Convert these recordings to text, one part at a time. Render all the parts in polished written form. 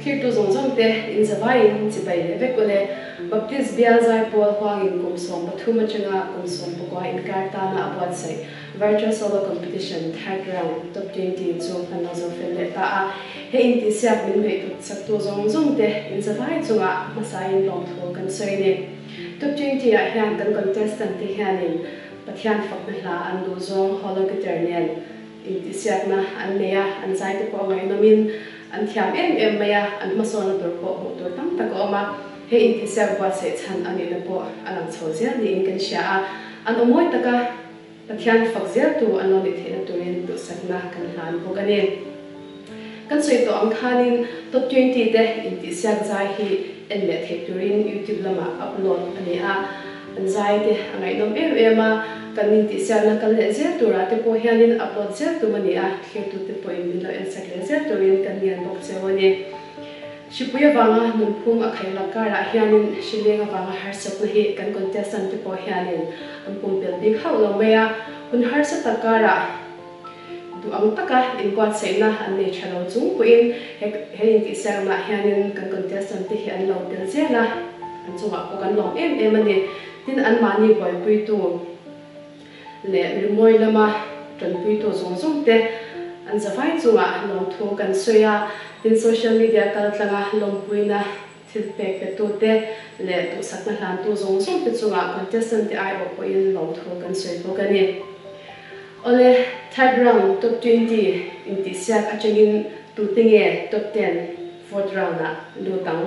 Thlirtu zawng zawng te in zavaiin chibai leh vek ule. Baptist Bial Zaipawl huangin kum 13 atanga kum 19 inkar tana a buatsaih Virtual Solo Competition Third Round Top 20 chu kan lo zo fel leh ta a. He intihsiak min ngaihtuah chaktu zawng zawng te in zavai chungah hmasain lawmthu kan sawi a ni. Top 20 ah hian kan contestant te hianin Pathian fakna hla an duh zawng holo guitar nen intihsiakna an nei a, an zai te pawh a ngaihnawmin an thiam em em mai a, an hmasawnna tur pawh hmuh tur tam tak a awm a, he intihsiak buatsaih chhan a nihna pawh a lang chho zel niin kan hria a, an aw mawi taka Pathian fak zeltu an lo nih theihna turin duhsakna kan hlan bawk a ni. Kan sawi tawh ang khanin Top 20 te intihsiak zai hi en leh theih turin YouTube lamah upload a ni a, an zai te a ngaihnawm em em a, kan intihsiakna kal leh zel turah te pawh hianin upload zel tum a ni a, thlirtute pawhin min lo ensak leh zel turin kan ngen bawk cheu a ni. Hripui avanga nunphung a khaih lak karah hianin hrileng avanga harsatna hi kan contestant te pawh hianin an pumpelh bik hauh lo mai a, hun harsa tak karah Duh ang taka inbuatsaihna an nei tha lo chung pawhin he he intihsiaknaah hianin kan contestant te hi an lo tel zel a, an chungah pawh kan lawm em em a ni. Tin, anmahni buaipuitu leh rimawi lama tanpuitu zawng zawng te an zavai chungah lawmthu kan sawi a, tin social media kaltlanga lawmpuina thil pek petute leh duhsakna hlantu zawng zawng te chungah contestant te aiawh pawhin lawmthu kan sawi bawk a ni. Awle, third round top 20 intihsiak atangin tute nge top 10 fourth round ah lut ang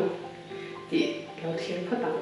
tih lo thlir phawt ang.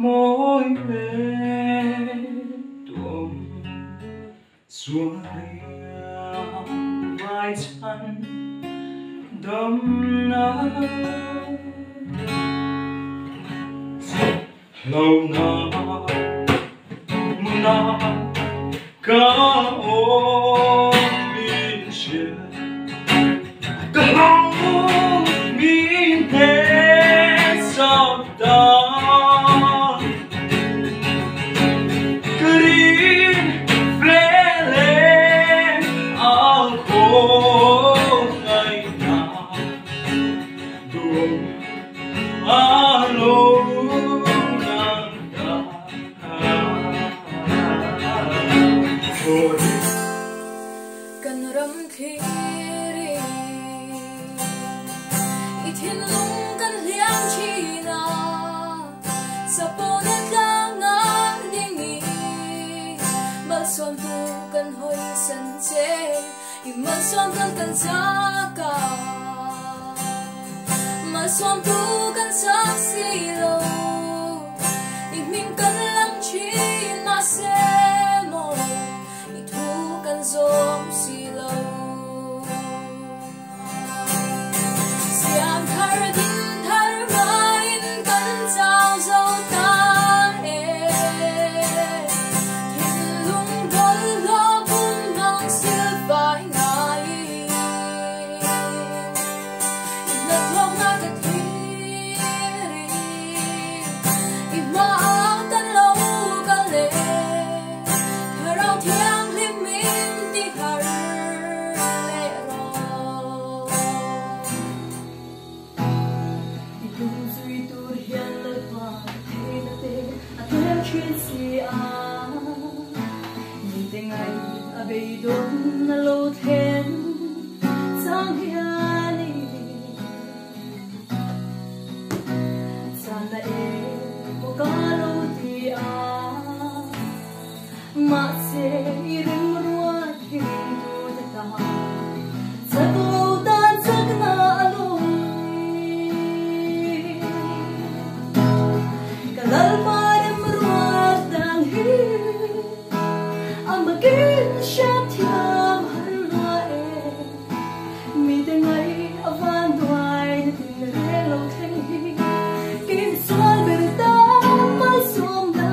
Mawi hmel tuam sual riau vai chhan damna Hlauhna hmuna ka awm min hrilh Ka hlau min hne sak ta. Ka rin fel e a khawngaihna duhawm a lo lang ta. Kan ram thlir i i thinlung kan hliam thin a, chapona tlang a ding i malsawmtu kan hawisan che, i malsawm kan kan chak a, malsawmtu kan chak si lo, i hming kan lam thin mahse maw. I thu kan zawm si lo. Siam thar din thar ngaiin kan chau zo ta e. Thinlung bawlhhlawh bum hmang sil fai ngaiin. I hnathawkna ka thlir i, i hmaah kan lo kal e. Thlarau Thianghlim min ti har leh rawh. I tum zui tur hian Lalpa ka theihna te a tlem thin si a, mite ngaih a beidawn a lo thlen chang hian i chana emaw ka lo ti a. Mahse i rimruat hi ringtute tan chak lo tan chakna a lo ni. Ka Lalpa rimruat dang hi a makin hriatthiam har lua e. Mite ngaih a van duai na tin reng lo thleng hi kei misual ber tan malsawm na.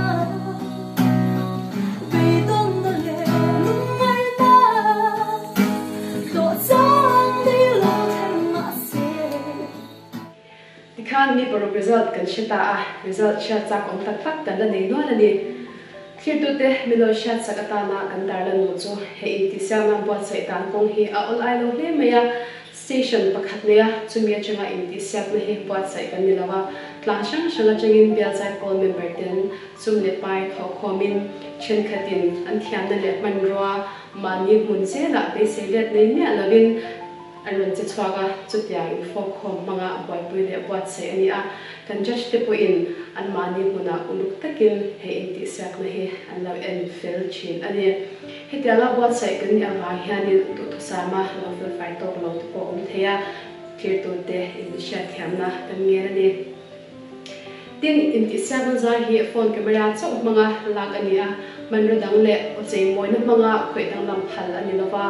Beidawnna leh lungngaihna hlawh chang nei lo thleng mahse. Tikhan mi paruk result kan hre ta a, result hriat chak awm tak tak kan la nei nual a ni. Thirtute milo hriat sak atana kan darlan nu chu hei intihsiamna buatsaih dan kawng hi a awl ai lo hle mai a, Station pakhat neia chumi atanga intihsiakna hi buatsaih kan ni lo a, tlang hrang hrang atangin bialzai pawl member ten sum leh pai thawhkhawmin thenkhatin an thiamna leh hmanrua mahni hmun zelah beisei let nei miah lovin an rawn che chhuak a, chutiang infawkkhawm hmanga buaipui leh buatsaih a ni a, kan judge te pawhin anmahni hmunah uluk takin hei intihsiakna hi an lo en fel thin a ni. Hetianga buatsaih kan nih avang hianin duhthusama lo felfai tawk lo te pawh awm thei a, thirtute inhriatthiamna kan ngen a ni. Tin, intihsiakna zai hi phone camera chauh hmanga lak a ni a, hmanraw dang leh aw cheimawina hmanga khawih danglam phal a ni lova.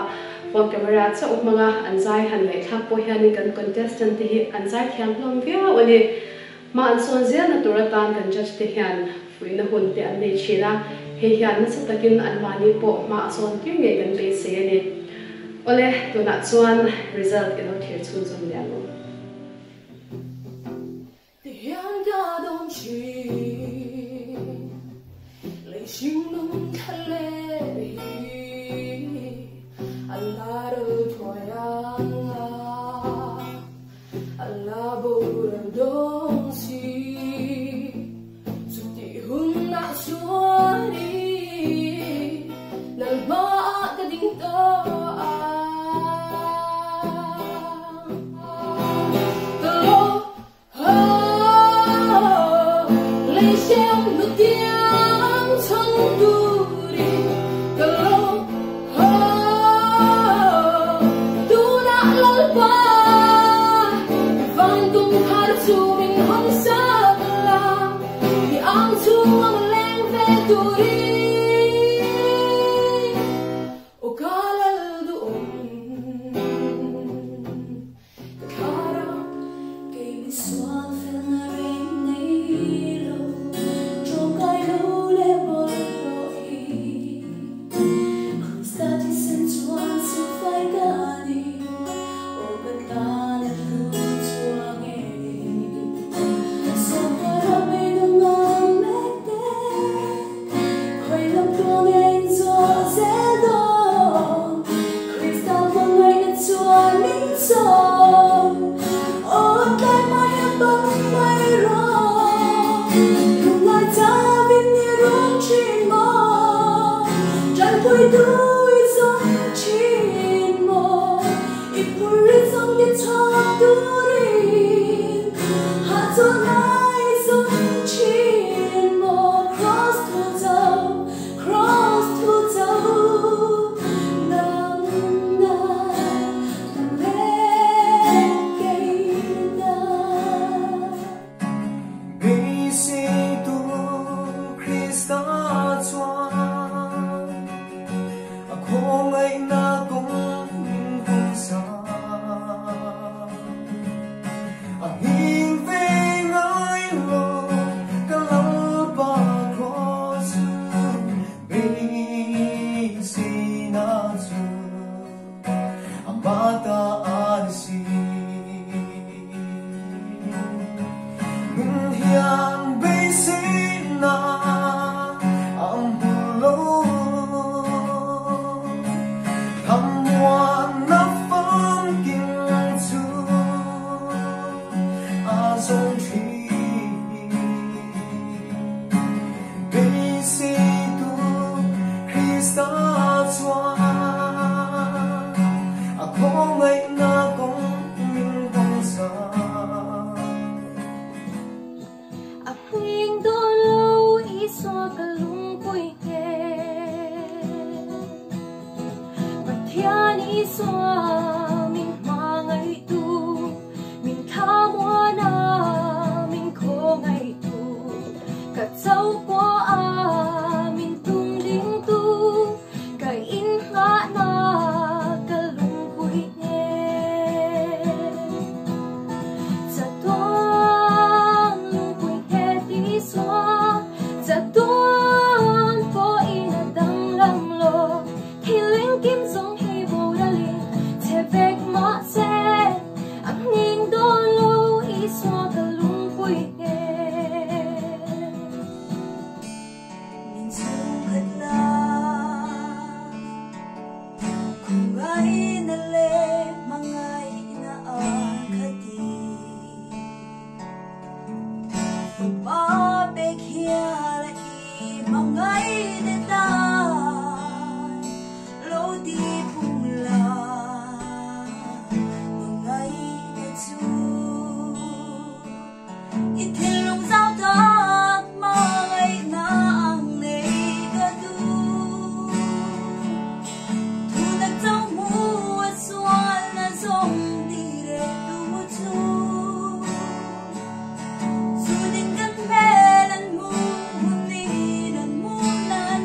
Phone camera chauh hmanga an zai han ngaihthlak pawh hianin kan contestant te hi an zai thiam hlawm viau a ni. Hma an sawn zelna tur atan kan judge te hian fuihna hun te an nei thin a, hei hian nasa takin anmahni pawh hma a sawn tir ngei kan beisei a ni. Awle, tunah chuan result i lo thlir chhunzawm leh ang u. Ti hian ka dawn thin, lei hringnun thla leh hi a la ral thuai ang a. A la boral dawn si, chutih hunah chuan i lal hmaah ka ding tawh a. Ka lo lei hriam hnutiang chhang turin ka lo Tunah Lalpa i van tum thar chu min hawn sak la, i ang chu Turin O kalal duong Kathara Kay miswal fel na rin nilo Chongkay lule bollohi Kristati sensuan sufay gani O katalat lutuange Sa parami ng amete Ko'y lamtuangin zo zedon Kristal mangay natsuan minsan O kay mayabang mayroon Lunglai tavin ni rong chin mo Chan pui tui zong chin mo Ipuri zong ni chok turin Ha zo nai zong chin mo Cross to zau, cross to zau Nang na lekei na Beisei tu Krista chuan a khawngaih na kawng min hawng sa a nghing ve ngai lo ka Lalpa cross chu beisei na chu amah ta a ni si. Nun hian beisei na ang hmu lo thamuan na famkim chu a zawng thin. Beisei tu Krista chuan a khawngaih na kawng min hawng sa. A hing dolo iswa kalungpui he Pathian iswa min hmangai tu min thamuana min khongai tu ka chau kwa a min tung ding tu ka in nga na kalungpui he Chatuan lungpui he ti swa Chatuan po ina dang lam lo Thiling kim zong hi bo ra li Che vek ma se Ang ning do lo iswa ka lungpui he Min chungkhat la Kung ay nale mangay na akhati Pagpapekhiala i mangay detan Lo di pumla mangay detu Itilong zao tak mangay na ang nei kadu Tunag zao mu at sual na zong dire tu Sudin kan melan mu hunin ang mulan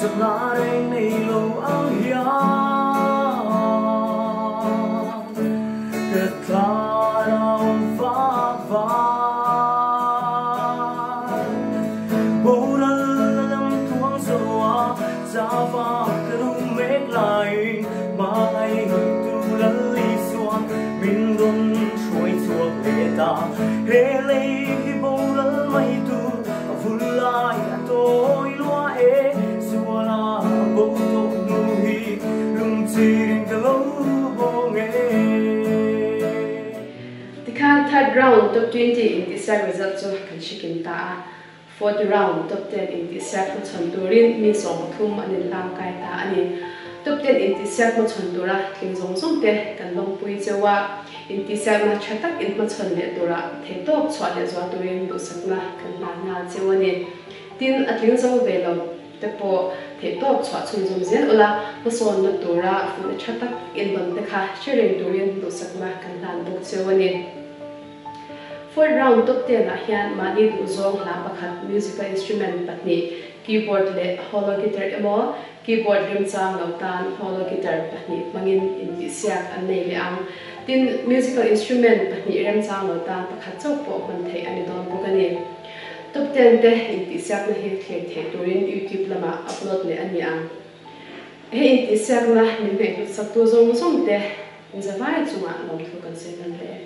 Chakna reng nei lo ang hian Ka thlarau an vak vai Boral a lam tuang zo a Cha vak ka rum mek laiin Hmangaihtu Lal Isuan min rawn hruai chhuak leh ta He lei hi boral mai tur a vul lai a tawi lua e Suala bo tawh hnu hi lungchirin ka lo bawng e. Tikhan third round top 20 intihsiak result chu kan hre kim ta a, Fourth round top 10 intihsiak hmachhawn turin mi 13 an inhlang kai ta a ni. Top 10 intihsiak hmachhawn tura tling zawng zawng te kan lawmpui cheu a, intihsiakna tha tak inhmachhawn leh tura theihtawp chhuah leh zual turin duhsakna kan hlan nghal cheu a ni. Tin, a tling zo ve lo te pawh theihtawp chhuah chhunzawm zel ula, hmasawnna tura fuhna tha tak indawn te kha hre reng turin duhsakna kan hlan bawk cheu a ni. Fourth round top 10 ah hian mahni duhzawng hla pakhat musical instrument pahnih, keyboard leh hollow guitar emaw, keyboard remchang lo tan hollow guitar pahnih hmangin intihsiak an nei leh ang. Tin, musical instrument pahnih remchang lo tan pakhat chauh pawh hman theih a ni dawn bawk a ni. Top 10 te intihsiakna hi thlir theih turin YouTube lamah upload leh a ni ang. He intihsiakna min ngaihhlut saktu zawng zawng te zavai chungah lawmthu kan sawi nawn leh.